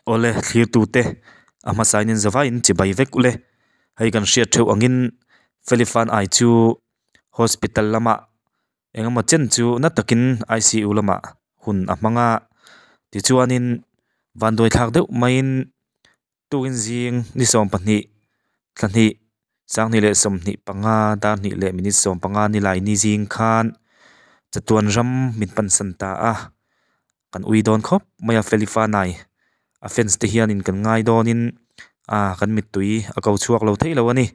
Awle thlirtute a hmasain in zavaiin chibai vek ule. Hei kan hriat theuh angin Felifan ai chu hospital lamah engemaw chen chu na takin I_C_U lamah hun a hmang a. Tichuanin vanduai thlak deuh maiin tukin zing ni 12 thla hnih 2025 dar hnih leh minute 15 ni lai ni zing khan chatuan ram min pansan ta a. Kan ui dawn khawp mai a Felifanai a fans te hianin kan ngai dawnin ah kan mittui a ko chhuak lo thei lo a ni.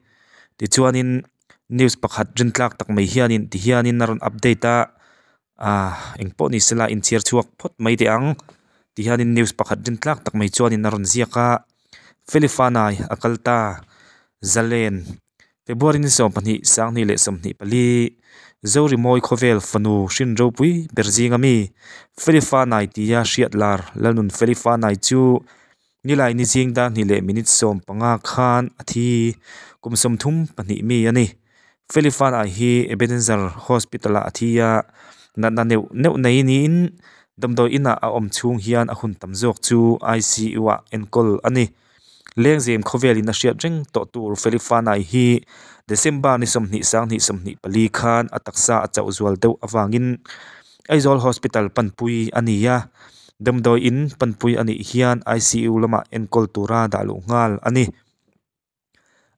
Tichuanin news pakhat rin tlak tak mai hianin ti hianin a rawn update a ah engpawh ni sela inchhiar chhuak phawt mai teh ang ti hianin news pakhat rin tlak tak mai chuanin a rawn ziak a Felifanai a kal ta zalen February ni 12 2024 Zorimawi khawvel fanu hrin ropui ber zinga mi Felifanai tia hriat lar Lalnun Felifanai chu nilai ni zing dar hnih leh minute 15 khan a thi kum 32 mi ani. Felifanai hi Ebenezer Hospital ah a thi a natna neuh neuh nei niin damdawi inah a awm chhung hian a hun tam zawk chu I_C_U ah enkawl ani. Lengzem khawvelin a hriat reng tawh tur Felifanai hi December ni 20 2024 khan a taksa a chauh zual deuh awangin Aizawl Hospital panpui ani a. Damdawi in panpui anih hian I_C_U lamah enkawl tura dah luh nghal ani.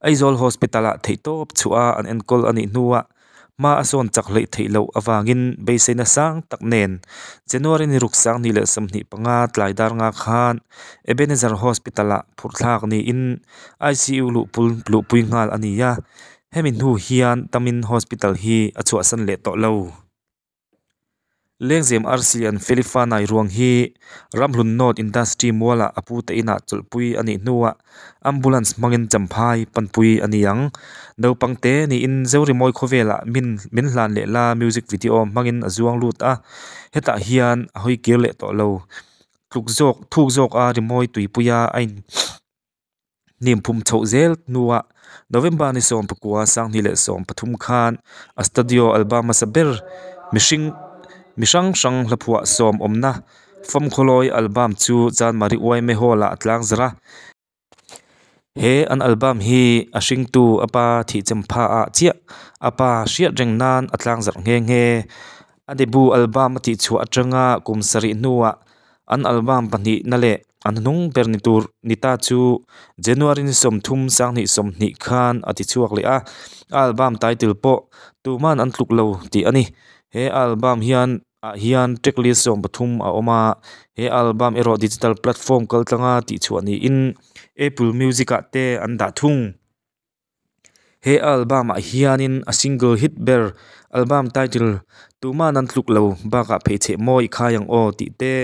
Aizawl Hospital ah theihtawp chhuah a an enkawl anih hnuah hma a sawn chak hleih theih loh awangin beiseina sang tak nen January ni ruk 2025 tlai dar nga khan Ebenezer Hospital ah phurhthlak niin I_C_U luhpul luhpui nghal ani a. Hemi hnu hian tamin hospital hi a chhuahsan leh tawh lo. Lengzem arsi an Felifanai ruang hi Ramhlun North Industry mualah a pu te inah chawlhpui anih hnuah ambulance hmangin champhai panpui ani ang. Naupang te niin Zorimawi khawvelah min min hlan leh la music video hmangin a zuang lut a. Hetah hian a hawi kir leh tawh lo. Tluk zawk thuk zawk a rimawi tuipuia a in hnim phum chhoh zel hnuah November ni 19 2023 khan a studio album hmasa ber mihring mi hrang hrang hlaphuah sawm awmna Famkhawlawi album chu Chanmari Uaime Hall ah a tlang zar a. He an album hi a hringtu a pa thih chempha ah chiah a pa hriat reng nan a tlang zarh nghe nghe. A debut album a tih chhuah atanga kum sarih hnuah an album pahnih na leh an hnung ber ni tur ni ta chu January ni 30 2020 khan a ti chhuak leh a. A album title pawh tuman an tluk lo tih ani. He album hian ah hian track list 13 a awm a. He album erawh digital platform kaltlanga tih chhuah niin Apple Music ah te an dah thung. He album ah hianin a single hit ber album title tuman an tluk lo bakah pheichheh mawi khai ang aw tih te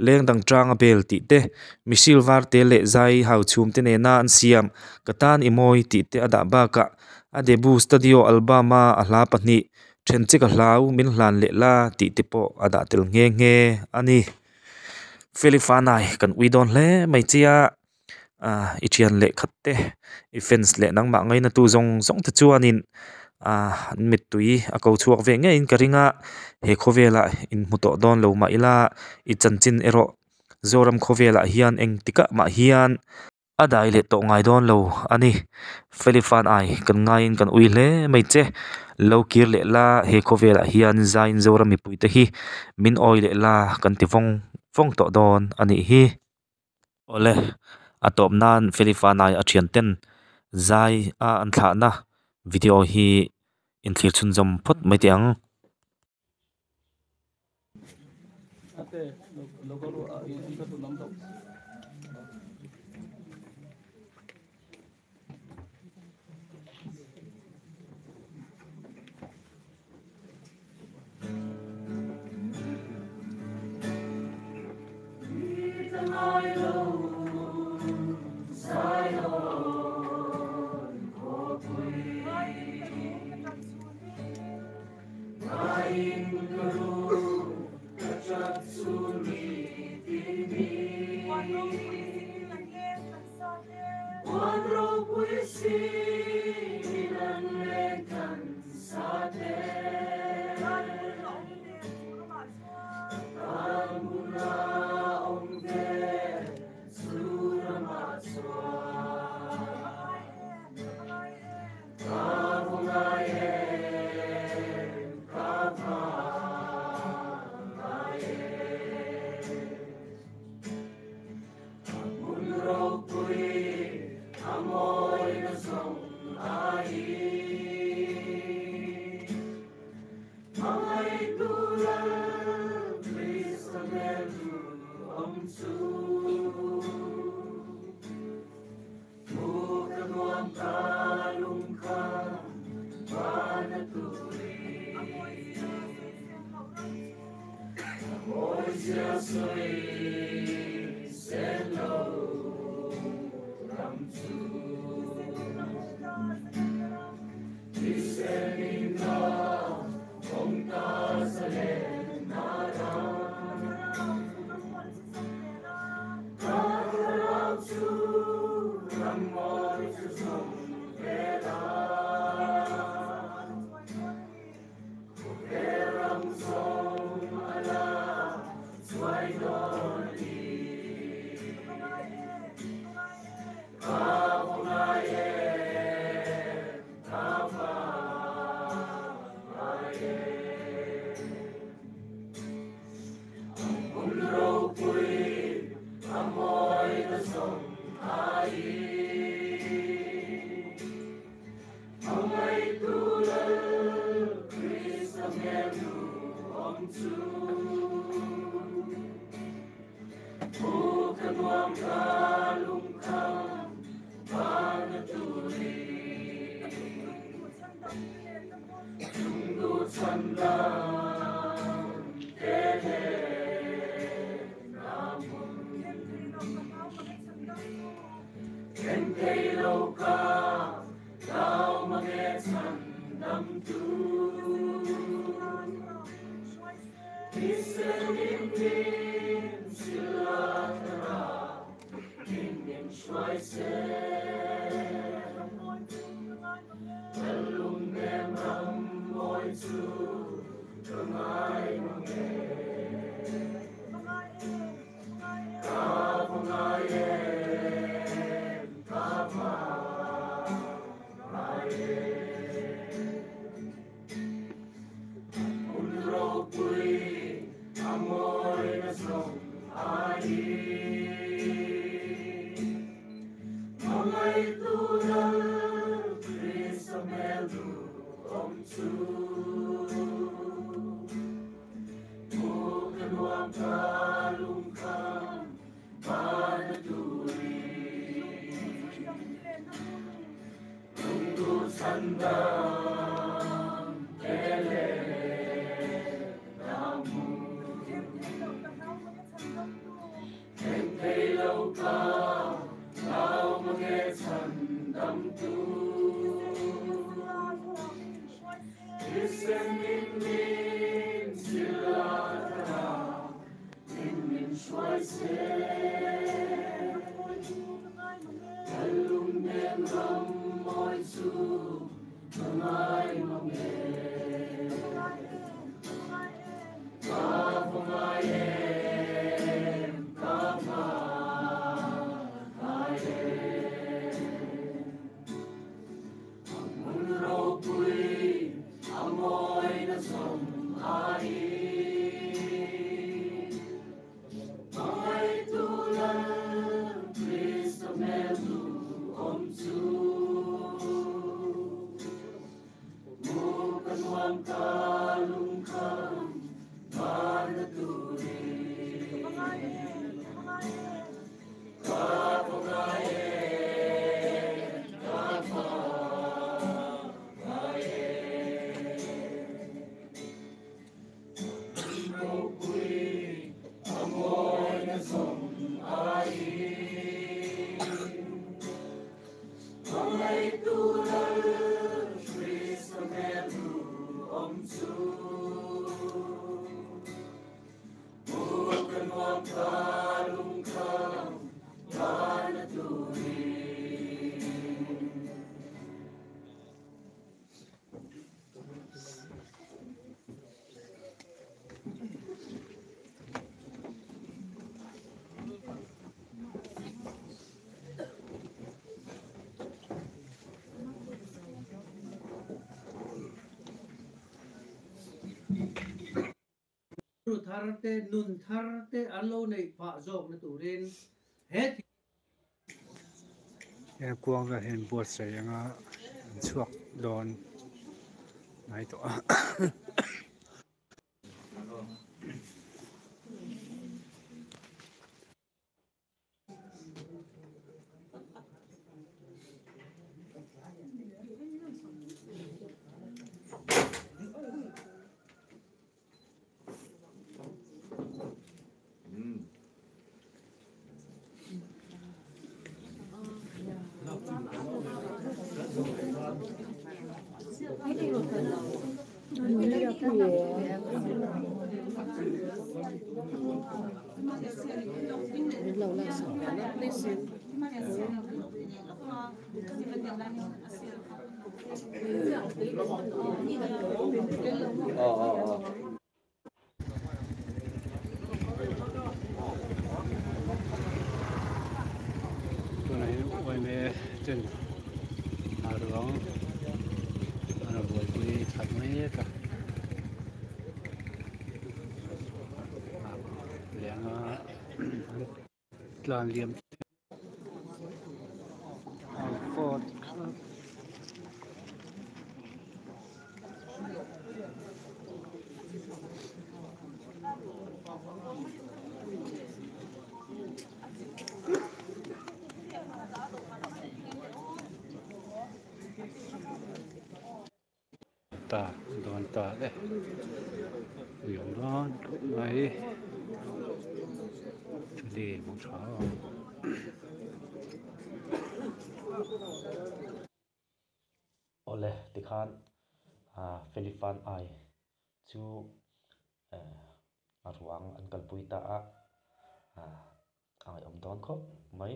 leng dang tang a bel tih te mihsil var te leh zai hau chhum te nena an siam ka tan i mawi tih te a dah bakah a debut studio album a a hla pahnih then che ka hlau min hlan leh la tih te pawh a dah tel nghe nghe ani. Felifanai kan ui dawn hle mai chia ah i thian leh khat te i fans leh nangmah ngaina tu zawng zawng te chuanin ah an mittui a ko chhuak ve ngeiin ka ring a. He khawvelah in hmu tawh dawn lo mah ila i chanchin erawh Zoram khawvelah hian engtikah mah hian a dai leh tawh ngai dawn lo ani. Felifanai kan ngaiin kan ui hle mai che. Lo kir leh la he khawvelah hian zaiin Zoram mipui te hi min awi leh la kan ti vawng vawng tawh dawn anih hi. Awle a tawp nan Felifanai a thian ten zai a an thlahna video hi inthlir chhunzawm phawt mai teh ang. Ru thar te, nun thar te an lo neih phah zawkna turin he thil. He kuang vel hian buatsaih anga an chhuak dawn hnai tawh a. Tunah hian uaime ten a ruang an rawn buaipui that mek a leng a tlan liam Ta dawn ta e ui awm dawn khawp mai thuli hmu tha ang. Awle tikhan Felifan ai chu a ruang an kalpui ta a, a ngaihawm dawn khawp mai.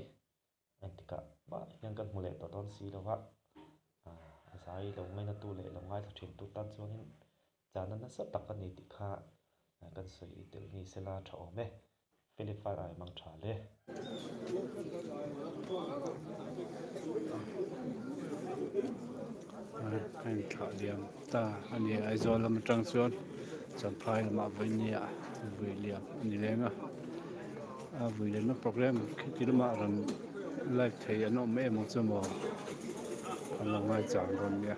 Engtikah mah hian kan hmu leh tawh dawn si lo va, a zai lo ngainatu leh lo ngaithla thintu tan chuanin chana nasa tak a ni tih kha kan sawi tel ni sela tha awm e. Philip far ai mang tha le. A inthlah liam ta a ni. Aizawl lam atang chuan Champhai lamah vawinia vui liam a ni leng a. A vui liamna programme khiti lamah rawn live thei an awm em ang chu maw an lo ngaichang dawn nia.